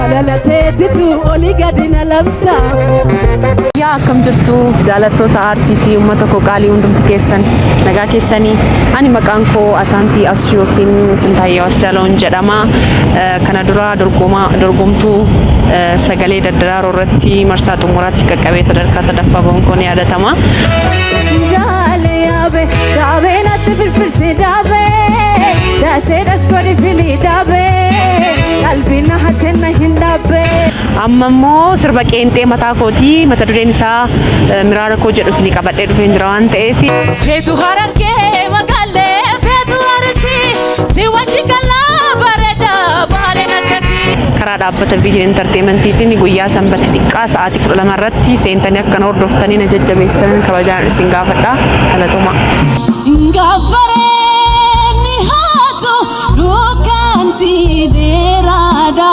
Jaalala teetitu olii gadi na labsa. Yaa, akkam jirtu jaalattoota aartii fi uummata koo qaalii? Hundumti keessan nagaa keessanii? Ani maqaan koo Asaantii Asuu yookiin Sintaayyoo Asjaaloon jedhama. Kana dura dorgomaa dorgomtuu sagalee daddaraaroo irratti marsaa xumuraatiif qaqqabee sadarkaa sadaffaa bahuun koo ni yaadatama. Jaale yaabe daabee natti firfirsi daabee daashee dhashkoodhi filii daabee qalbii na hatenna hin dhaabbee. Amma immoo sirba qeenxee mataa kootii mata dureen isaa miraara koo jedhu isinii qabadhee dhufeen jira waan ta'eef. Feetu Harargee magaalee, feetu Arsii, si wajjin galaa bareeda baaleen akkasii. Karaa dhaabbata Vision Entertainmentiitiin guyyaa Sanbata xiqqaa sa'aatii 12 irratti seentanii akkana hordoftanii na jajjabeessitan kabajaan isin gaafadha. Galatoomaa. Gaaffareen ni haatu dukkanti dheeraadha.